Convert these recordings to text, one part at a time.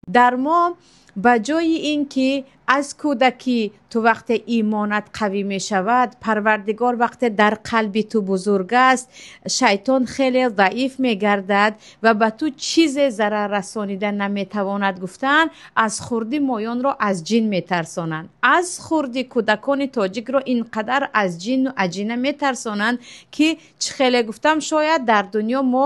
Дар мо ба ҷои ин ки аз кӯдакӣ ту вақте имонат қавӣ мешавад, Парвардигор вақте дар қалби ту бузург аст, шайтон хеле заиф мегардад ва ба ту чизе зарар расонида наметавонад, гуфтанд, аз хурдӣ моёнро аз ҷин метарсонанд. Аз хурдӣ кӯдакони тоҷикро ин қадар аз ҷину аҷина метарсонанд, ки чӣ хеле гуфтам, шояд дар дунё мо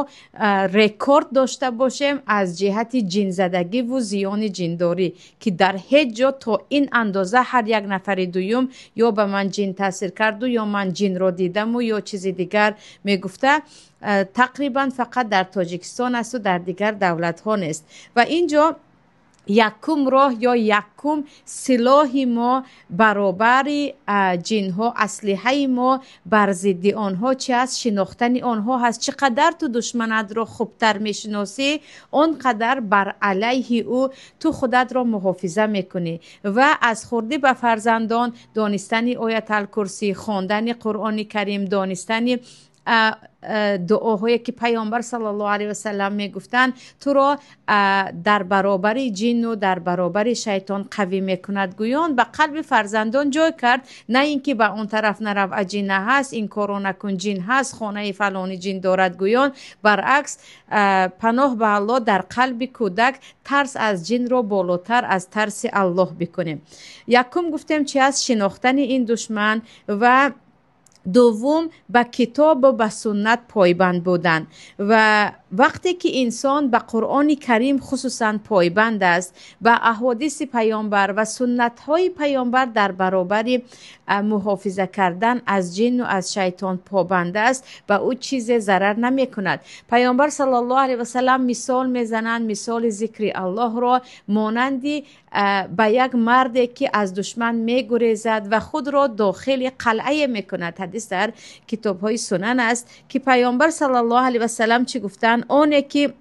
рекорд дошта бошем аз ҷиҳати ҷинзадагиву зиёни ҷиндорӣ, ки дар ҳеҷ ҷо то ин андоза ҳар як нафари дуюм ё ба ман ҷин таъсир карду, ё ман ҷинро дидаму, ё чизи дигар мегуфта, тақрибан фақат дар Тоҷикистон асту дар дигар давлатҳо нест. Ва ин ҷо якум роҳ ё якум силоҳи мо баробари ҷинҳо, аслиҳаи мо бар зидди онҳо чи аст? Шинохтани онҳо ҳаст. Чӣ қадар ту душманатро хубтар мешиносӣ, он қадар бар алайҳи ӯ ту худатро муҳофиза мекунӣ. Ва аз хурдӣ ба фарзандон донистани Ояталкурсӣ, хондани Қуръони Карим, донистани дуоҳое ки Паёмбар саллаллоҳу алайҳи васаллам мегуфтанд, туро дар баробари ҷинну дар баробари шайтон қавӣ мекунад, гӯён ба қалби фарзандон ҷой кард, на ин ки ба он тараф нарав, аҷина ҳаст, ин корро накун, ҷин ҳаст, хонаи фалони ҷин дорад, гӯён. Баръакс, паноҳ ба Аллоҳ, дар қалби кӯдак тарс аз ҷинро болотар аз тарси Аллоҳ бикунем. Якум гуфтем чи аст? Шинохтани ин душман. Ва дуввум, ба китобу ба суннат пойбанд будан. Ва вақте ки инсон ба Қуръони Карим хусусан пойбанд аст, ба аҳодиси Паёмбар ва суннатҳои Паёмбар дар баробари муҳофиза кардан аз ҷинну аз шайтон побанд аст, ба ӯ чизе зарар намекунад. Паёмбар саллаллоҳу алайҳи васаллам мисол мезананд, мисоли зикри Аллоҳро монанди ба як марде ки аз душман мегурезад ва худро дохили қалъае мекунад. Ҳадис дар китобҳои сунан аст, ки Паёмбар саллаллоҳу алайҳи васаллам чӣ гуфтанд? Оне ки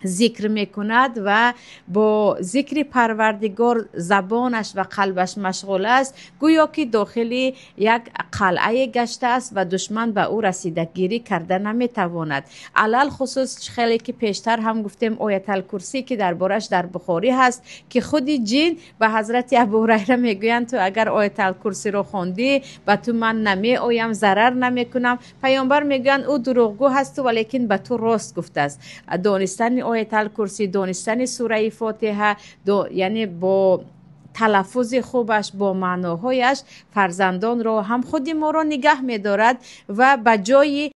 зикр мекунад ва бо зикри Парвардигор забонаш ва қалбаш машғул аст, гӯё ки дохили як қалъае гаштааст ва душман ба ӯ расидагирӣ карда наметавонад. Алалхусус, хеле ки пештар ҳам гуфтем, Ояталкурсӣ, ки дар бораш дар Бухорӣ ҳаст, ки худи ҷин ба ҳазрати Абуҳурайра мегӯянд: ту агар Ояталкурсиро хондӣ, ба ту ман намеоям, зарар намекунам. Паёмбар мегӯянд: ӯ дурӯғгӯ ҳасту, валекин ба ту рост гуфтааст. Донистани Ояталкурсӣ, донистани сураи Фотиҳа, яъне бо талаффузи хубаш, бо маъноҳояш, фарзандонро ҳам худи моро нигаҳ медорад ва ба ҷои